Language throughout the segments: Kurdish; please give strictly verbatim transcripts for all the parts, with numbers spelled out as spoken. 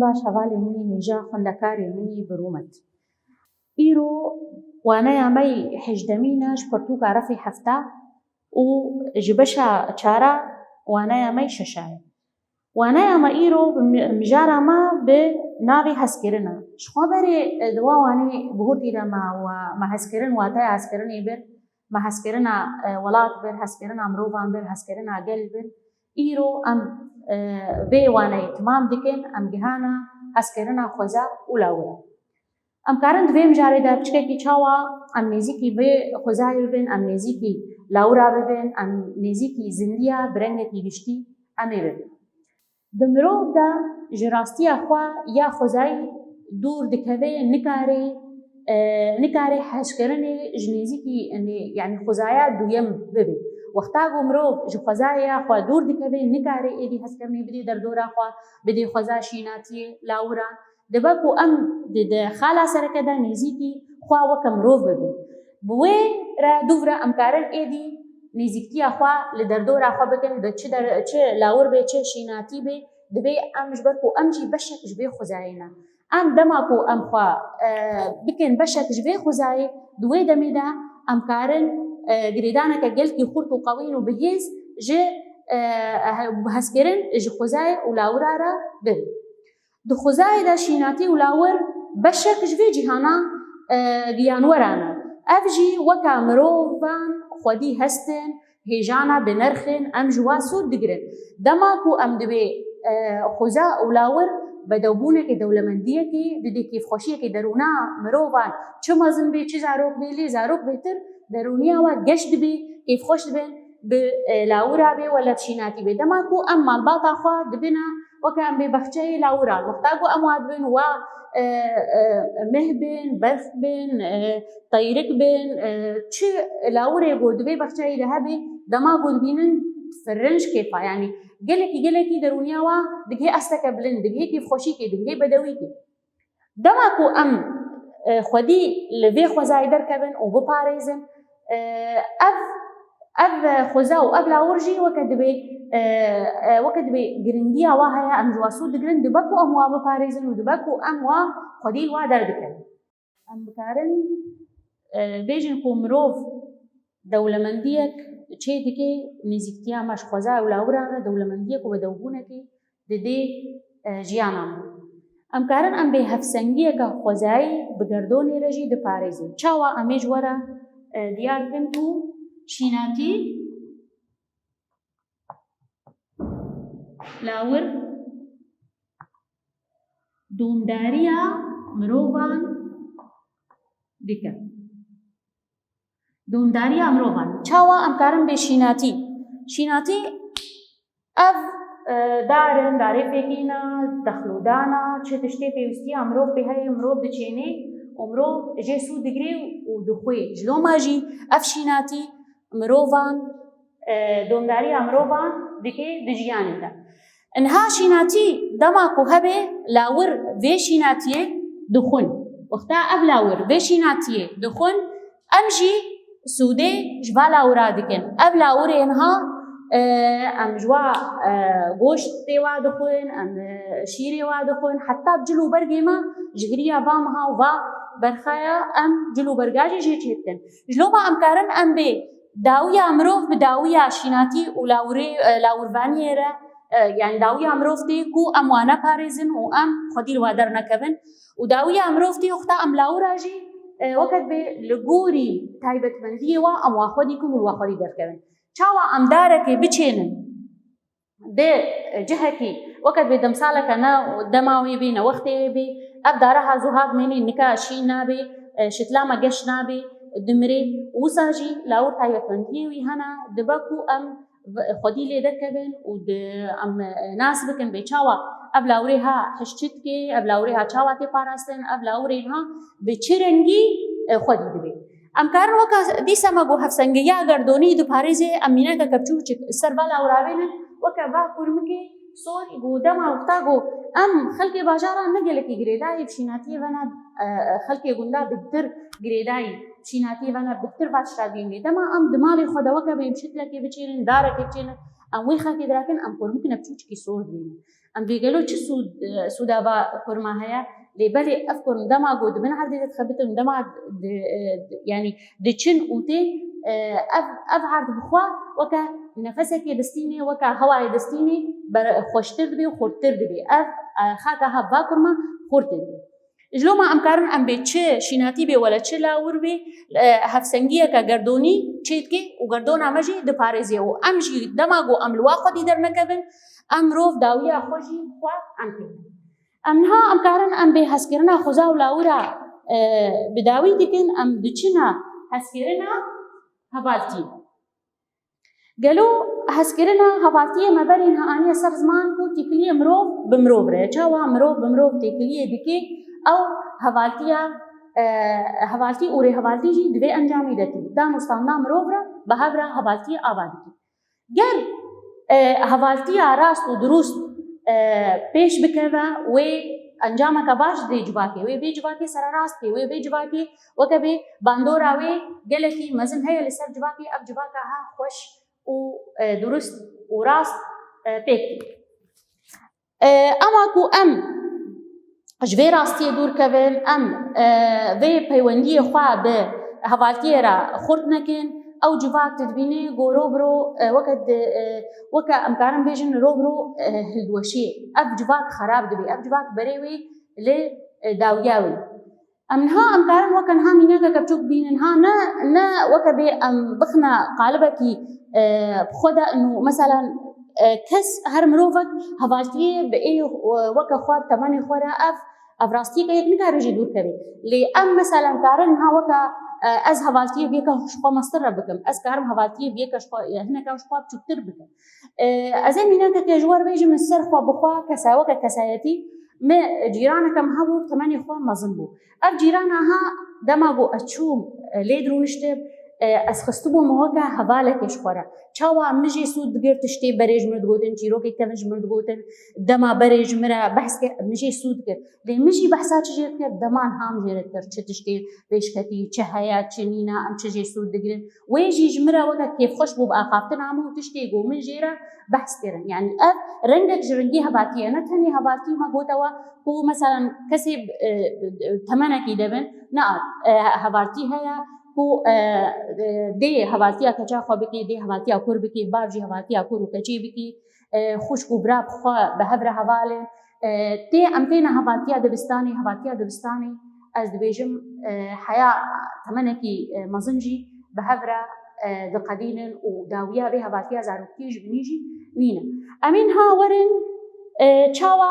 Baş, hevalê min î hêja, xwendekarê min î bi rûmet. Îro waneya me yî hejdemîn e ji pirtûka refê hefta û ji beşa çara waneya me yî şeşa ye. Waneya me îro bi mi-, mijara me bi navê hezkirin e. Ji xwe berê, e, di wa wanê bihurtî de me wa-, me hezkirin, wateya hezkirinê bir, me hezkirina, e, welat bir, hezkirina mirovan bir, hezkirina gel bir. Îro em, e, vê waneyê timam dikin, em gihana hezkirina xweza û lawira. Em karin di vê mijarê de piçkekî çawa em nêzîkî vê xwezayê bibin, em nêzîkî lawira bibin, em nêzîkî zindiya bi rengekî giştî em ê bibin. Di mirov de ji rastiya xwe ya xwezayî dûr dikeve, nikare, e, nikare hezkirinê ji nêzîkî, nê-, yanî xwezaya duyem bibe. Wexta ku mirov ji xwezaya xwe dûr dikeve, nikare êdî hezkirinê bidê derdora xwe, bidê xweza şînatiyê, lawiran. Dibe ku em di, di xala sereke de nêzîkî xwe weke mirov bibin. Bi wê re dûv re em karin êdî nêzîktiya xwe li derdora xwe bikin, di çi der-, çi lawir bê, çi şînatî bê, divê em ji ber ku em jî beşek ji vê xwezayê ne. Em dema ku em xwe, e, bikin beşek ji vê xwezayê, di wê demê de em karin, e, girêdaneke gelkî xurt û qewîn û bihêz ji, e, he-, hezkirin ji xwezayê û lawira re bin. Di xwezayê de şînatî û lawir beşek ji vê cîhana, e, giyanweran e. Ev jî weka mirovan xwedî hest in, hêjana bi nerx in, em ji wa sûd digirin. Dema ku em divê, e, xweza û lawir bedewbûnekê, dewlemendiyekê, didê kêfxweşiyekê derûna mirovan, çi mezin bê, çi zarok bê, lê zarok bêtir derûniya we geş dibê, kêfxweş dibin, bi, e, lawira bê wele bi şînatî bê. Dema ku em malbata xwe dibine weke em bê baxçeyê lawira. Wexta ku em wa dibin wa, e, e, meh bin, berf bin, e, teyrik bin, e, çi lawirê ku di vê baxçeyê de hebê, dema ku dibînin firinc kêfa. Yanî gelekî, gelekî derûniya wa digihê asteke bilind, digihê kêfxweşîkê, digihê bedewîkê. Dema ku em, e, xwedî li vê xwezayê derkevin û biparêzin, e, ev, ev xweza û ev lawir jî weke dibê, e, e, weke dibê giringiya wa heye, em ji wa sûd digirin, dibe ku em wa biparêzin û dibe ku em wa xwedî li wa derdikevin. Em bikarin, e, bêjin ku mirov dewlemendiyek çê dike, nêzîktiya me ji xweza û lawiran re dewlemendiyek û bedewbûnekê didê, e, jiyana me. Em karin em bê hevsengiyeke xwezayî bi gerdonê re jî diparêzin. Çawa em ê ji we re, e, diyar bikin ku şînatî, lawir, domdariya mirovan dike. Domdariya mirovan. Çawa em karin bê şînatî? Şînatî ev, e, dar in, darê fêkîna, dexlûdana, çi tiştê pêwîstiya mirov pê heye, mirov diçênê û mirov jê sûd digirê û dixwê. Ji loma jî ev şînatî mirovan, e, domdariya mirovan dike di jiyanê de. Niha şînatî dema ku hebe lawir vê şînatiyê dixwin. Wexta ev lawir vê şînatiyê dixwin, em jî sûdê ji va lawira dikin. Ev lawirê niha, e, em ji wa, e, goştê wa dixwin, em, e, şîrê wa dixwin, heta bi cil û bergê me ji hiriya va meha û va berxaya em cil û berga jî jê çêdikin. Ji loma em karin em bê dawiya mirov bi dawiya şînatî û lawirê, e, lawirvaniyê re, e, yanî dawiya mirov tê ku em wan neparêzin û em xwedî li wa dernekevin. Û dawiya mirov tê wexta em lawira jî, e, weke dibê li gorî taybetmendiyê wa em wa xwedî kin û li wa xwedî derkevin. Çawa em darekê biçênin di cihekî, weke dibê demsaleke ne dema wê bê, ne wextê wê bê, ev dara ha zû ha bimênê, nika şîn nabê, e, şitla me geş nabê, dimirê. Wisa jî lawir taybetmendiyê wî hene, dibe ku em v-, xwedî lê derkevin û di, em, e, nas bikin bê çawa ev lawirê ha hişçit kê, ev lawirê ha çawa tê parastin, ev lawirê ha bi çi rengî, e, xwedî dibê. Em karin weka dîsa me got hevsengê ya gerdonî diparêzê, em mînakeke biçûk ser va lawira bênin, weke va kurmikê Sorî ku dema wexta ku em xelkê bajara ne gelekî girêdayî bi şînatiyê ve ne, e, xelkê gunda bêhtir girêdayî bi şînatiyê ve ne bêhtir va tişta dibînin. Dema em di malê xwe de weke bê bi şiklekê biçênin, darekê biçênin, em wê xelkê dirakin, em xwe bikine bi çûçikî sor dibînin. Em vê gelo çi sûd, e, sûda va kurma heye? Lê belê ev kurm dema ku di bin erdê de dixebitin, dema di, e, di, yanî diçin û tê, e, ev, ev erd bi xwe weke nefesekê distînê, weke hewayê distînê, ber-, xweştir dibê û xurttir dibê. Ev, e, xaka ha va kurma xurttir dibê. Ji loma em karin em bê çi şînatî bê wele çi lawir bê, e, hevsengiyeke gerdonî çêdike û gerdona me jî diparêzê û em jî dema ku em li wa xwedî dernekevin, em mirov dawiya xwe jî xwe em pê. Em niha em karin em bê hezkirina xweza û lawira, e, bi dawî dikin, em diçina hezkirina hevaltî. Gelo hezkirina hevaltiyê me berê niha aniye ser ziman ku têkiliyê mirov bi mirov re ye. Çawa mirov bi mirov têkiliyê dike, ew hevaltiya, e, hevaltî û rêhevaltî jî di vê encamî de tê. Dan û standina mirov re bi hev re hevaltiyê ava dike. Ger, e, hevaltiya rast û dirust, e, pêş bikeve, wê encameke baş dê civakê, wê vê civakê sererast kê, wê vê civakê weke bê bandora wê gelekî mezin heye li ser civakê, ev civaka ha xweş û, e, dirust û rast, e, pêk tê. E, ema ku em ji vê rastiyê dûr kevin, em, e, vê peywendiyê xwe bi hevaltiyê re xurt nekin, ew civak tu dibînî ku ro bi ro, e, weke di, e, weke em karin bêjin ro bi ro, e, hildweşiyê. Ev civak xerab dibê, ev civak berê wê li, e, dawiya wê. Em niha em karin weke niha mînakeke biçûk bînin, ha ne, ne weke bê em bixine qalibekî, e, bi xwe de û meselen, e, kes her mirovek hevaltiyê bi ê, e, weke xwe bi temenê xwe re ev, ev rastiyeke yek nikare jî dûr kevê. Lê em meselen karin niha weke, e, ez hevaltiyê bi yeke ji xwe mestir re bikim. Ez karim hevaltiyê bi yeke ji xwe, e, hineke ji xwe biçûktir bikim. E, ez ê mînakeke ji we re bêjim, min ser xwe bi xwe kesa-, weke kesayetî, min cîraneke min hebû, temenê xwe mezin bû. Ev cîrana ha dema ku ez çûm, e, lê dirûniştim, e, ez xistibû min weke hevalekê ji xwe re. Çawa min jê sûd digir, tiştê berê ji min digotin, çîrokê kevin ji min digotin, dema berê ji min re behs kir, min jê sûd dikir. Lê min jî behsa çi jê dikir, dema niha min jê re dikir, çi tiştê pêşketî, çi heye, çi nîne, em çi jê sûd digirin. Wê jî ji min re weke kêfxweş bû bi axaftina min û tiştê ku min jê re behs kirin. Yanî ev rengek ji rengî hevaltiyê ye. Ne tenê hevaltî me gote we ku meselen kesê, e, e, temenekî de bin. Na, e, hevaltî heye ku, e, e, dê hevaltiya keça xwe bikê, dê hevaltiya kur bikê, bav jî hevaltiya kur û keçê bikê, e, xwişk û bira bi xwe bi hev re heval in. E, tê em têne hevaltiya dibistanê, hevaltiya dibistanê ez dibêjim, e, heya temenekî, e, mezin jî bi hev re, e, diqedînin û dawiya vê hevaltiya zaroktiyê ji binî jî nîne. Em ê niha werin, e, çawa,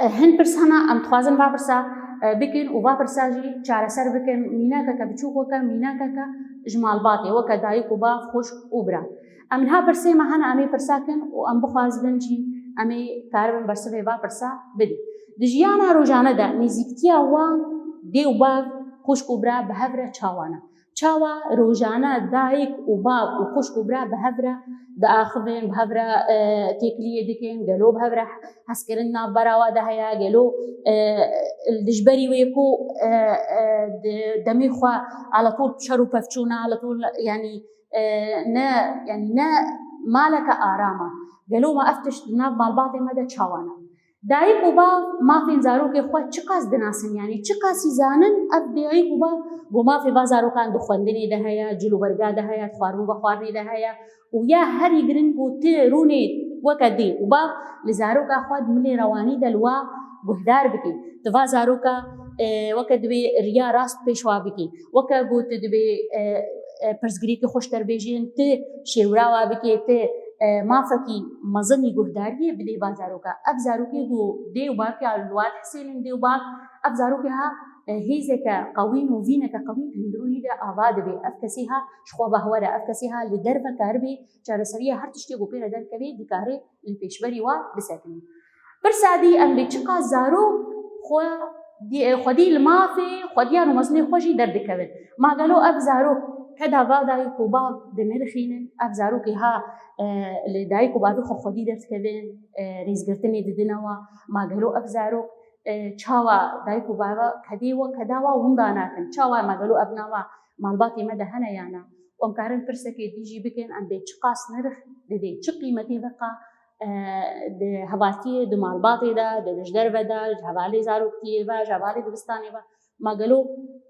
e, hin pirs hene, em dixwazin va pirsa, e, bikin û va pirsa jî çareser bikin, mînakeke biçûk weke mînakeke ji malbatê, weke dayik û bav, xwişk û bira. Em niha pirsê me hene, em ê pirsa kin û em bixwazibin jî em ê karibin bersivê va pirsa bidin. Di jiyana rojane de nêzîktiya wan dê û bav, xwişk û bira bi hev re çawa ne? Çawa rojane dayik û bav û xwişk û bira bi hev re diaxivin, bi hev re, e, têkiliyê dikin, gelo bi hev re hezkirin navbera wa de heye, gelo, e, li dijberî wê ku, e, e, di demê xwe aletol şer û pevçûn e, aletol, yanî, e, ne, yanî ne maleke aram e. Gelo me ev tişt di nav malbatê me de çawa ne? Dayik û bav mafên zarokê xwe çiqas dinasin, yanî çiqasî zanin ev dayik û bav ku mafê va zarokan di xwendinê de heye, cil û berga de heye, di xwarin û vexwarinê de heye û ya herî giring ku ti rûnê weke dê û bav li zaroka xwe di milê rewanî de li wa guhdar bikî. Ti va zaroka, e, weke divê riya rast pêş wa bikî. Weke ku ti divê, e, e, pirsgirêkî xweş derbêjin, ti şêwira wa bikê, ti, e, mafekî mezinî guhdariyê bidê va zaroka. Ev zarokê ku dê û bavkê li wa dihesênin dê û bav, ev zarokê ha, e, hêzeke qewîn û vîneke qewîn hundirûyî de ava dibê. Ev kesê ha ji xwe behwer e, ev kesê ha li derve karibê çareseriya her tiştê ku pê re derkevê dikare li pêşberî wa bisekinî. Pirsa dî em bê çiqas zarok xwe Xwedî li mafê xwediyan û mezinê xwe jî derdikevin. Ma gelo ev zarok keda va dayik û bav dinirxînin, ev zarokê ha li dayik û bavê xwe xwedî derdikevin, rêzgirtinê didine wa? Ma gelo ev zarok çawa dayik û bava kedê we keda wa winda nakin? Çawa ma gelo ev nava malbatê me de hene ya na? Em karin pirsekê dî jî bikin, em bê çiqas nirx didê, çi qîmetê veqa di hevaltiyê, di malbatê de, di dijderve de, ji hevalê zaroktiyê ve, ji hevalê dibistanê ve, ma gelo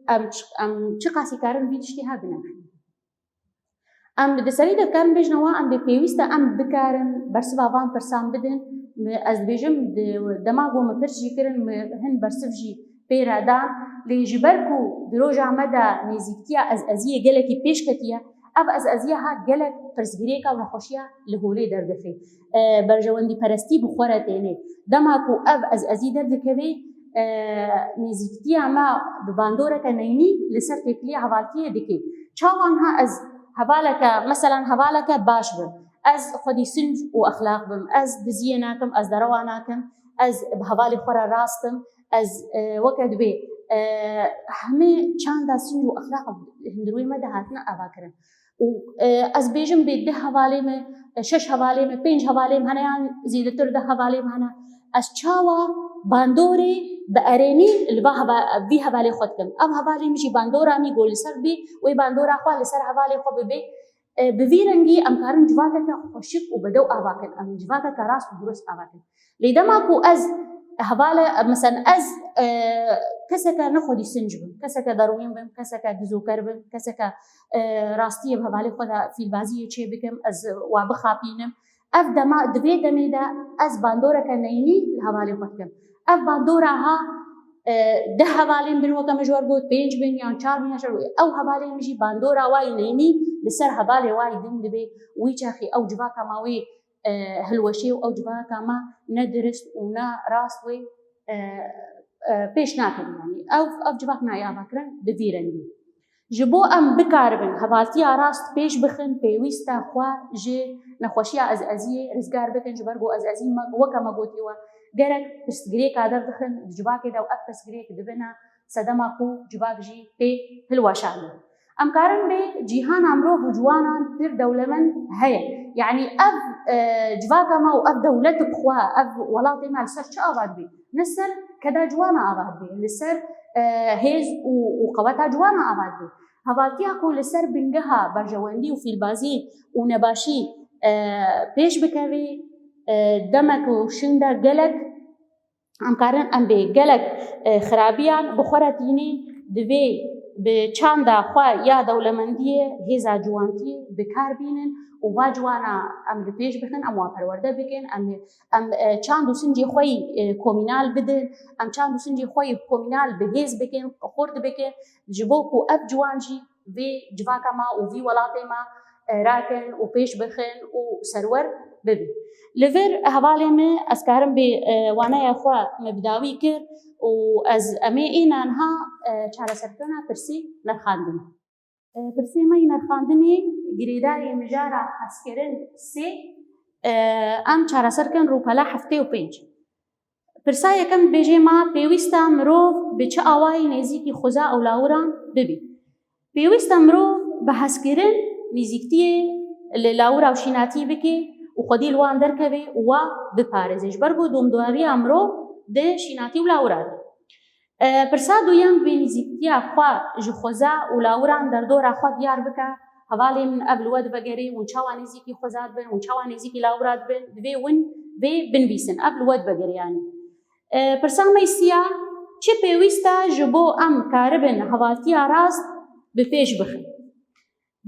em çi, em çiqasî karin vî tiştê ha binirxînin? Em di serî de karin bêjin wa em bê pêwîst e em bikarin bersiva van pirsan bidin. Ez dibêjim di dema ku min pirs jî kirin, min hin bersiv jî pê re dan. Lê ji ber ku di roja me de nêzîktiya ez eziyê gelekî pêş ketiye, ev ez eziya ha gelek pirsgirêka û nexweşiya li holê derdixê. Berjewendîperestî bi xwe re tênê. Dema ku ev ez ezî derdikevê, nêzîktiya me bi bandoreke neynî li ser têkiliya hevaltiyê dike. Çawa niha ez hevaleke, meselan hevaleke baş bim, ez xwedî sinc û exlaq bim, ez diziyê nakim, ez derewa nakim, ez bi hevalê xwe re rast im, ez weke dibê hemê çanda sinc û exlaq hundirwê me de hatine avakirin. Û ez bêjim bê deh hevalê me, şeş hevalê me, pênc hevalê me hene yan zêdetir deh hevalê me hene. Ez çawa bandorê bi erênî li va heva-, vî hevalê xwe dikim? Ev hevalê min jî bandora min ku li ser bê, wê bandora xwe li ser hevalê xwe bibe. Bi vî rengî em karin civakeke xweşik û bedew avakin. Em civakeke rast û durust avakin. Lê dema ku ez hevale, meselen ez keseke ne xwedî sinc bim, keseke derwîn bim, keseke dizoker bim, keseke rastiyê bi hevalê xwe de fîlbaziyê çê bikim, ez wa bixapînim. Ev dema, di vê demê de ez bandoreke neynî li hevalê xwe dikim. Ev bandora ha deh hevalên bin weke min ji we got, pênc bin yan çar bin yan şeş, ew hevalên min jî bandora wayî neynî li ser hevalê wayî din dibe, wî çaxî ew civaka ma wê hilweşê û ew civaka me ne dirist û ne rast wê pêş nakin. Yanî ev, ev civak nayê avakirin bi vî rengî. Ji bo em bikaribin hevaltiya rast pêş bixin, pêwîst e xwe ji nexweşiya ez eziyê rizgar bikin, ji ber ku ez ezî me, weke me gotiye we, gerek pirsgirêka derdixin di civakê de û ev pirsgirêk dibine sedema ku civak jî tê hilweşandin. Em karin bê cîhana mirov û ciwanan pir dewlemend heye. Yanî ev, e, civaka me û ev dewlet bi xwe, ev welatê me li ser çi ava dibê? Ne ser keda ciwana ava dibê, li ser, e, hêz û, û qeweta ciwana ava dibê. Hevaltiya ku li ser bingeha berjewendî û fîlbazî û nebaşî, e, pêş bikevê, e, demek û şin de gelek Em karin em bê gelek, e, xirabiyan bi xwe re tînî, divê bi çanda xwe ya dewlemendiyê hêza ciwantiyê bi kar bînin û va ciwana em li pêş bixin, em wan perwerde bikin, em, em, e, çand û sincê xwe yî, e, komînal bidin, em çand û sincê xwe yî komînal bi hêz bikin, xurt bikin, ji bo ku ev ciwan jî vê civaka me û vî welatê me, e, rakin û pêş bixin û serwer bibin. Li vir hevalê min ez karim bê, e, waneya xwe me bi dawî kir û ez, em ê êna niha, e, çareserkirina pirsî nirxandinê. E, pirsê me yî nirxandinê girêdayê mijara hezkirin sê, e, em çareser kin rûpela heftê û pênc. Pirsa yekem dibêje, ma pêwîst e mirov bi çi awayî nêzîkî xuza û lawiran bibî? Pêwîst e mirov bi hezkirin nêzîktiyê li lawira û şînatî bike û xwedî li wan derkeve û wa biparêze. Ji ber ku domdariya mirov di şînatî û lawira de. E, pirsa duyem, bi nêzîktiya xwe ji xuza û lawiran derdora xwe diyar bike. Hevalê min, ev li we divegerê, hûn çawa nêzîkî xuza dibin, hûn çawa nêzîkî lawira dibin, divê hûn vê binivîsin. Ev li we divegerê yanî. E, pirsa me yî siya, çi pêwîst e ji bo em karibin hevaltiya rast bi pêş bixin?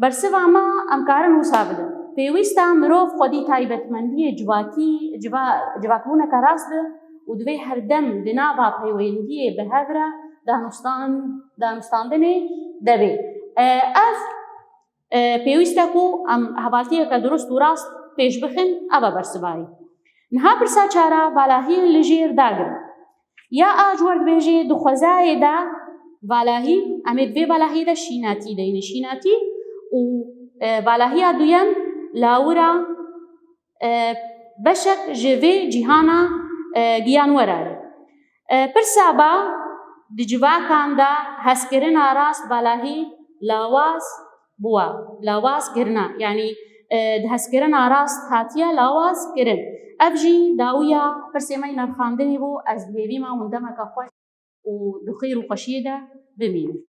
Bersiva me em karin wisa bidin. Pêwîst e mirov xwedî taybetmendiyê civakî, civa-, civakbûneke rast be û divê her dem di nava peywendiyê bi hev re danûstan-, danûstandinê de be. E, ev, e, pêwîst e ku em hevaltiyeke dirust û rast pêş bixin, ev e bersiva yî. Niha pirsa çara, valahiyên li jêr dagir. Ya a ji we re dibêje, di xwezayê de valahî, em ê di vê valahiyê de şînatî deynin. Şînatî û, e, valahiya duyem lawira, e, beşek ji vê cîhana, e, giyanwera ye. E, pirsa ba, Di civakan de hezkirina rast belahî lawaz bûye, lawaz kirine. Yanî e, di hezkirina rast hatiye lawaz kirin. Ev jî dawiya pirsê me yê nirxandinê bû. Ez bi hêvî me hûn demeke xweş û di xêr û xweşiyê de bimînin.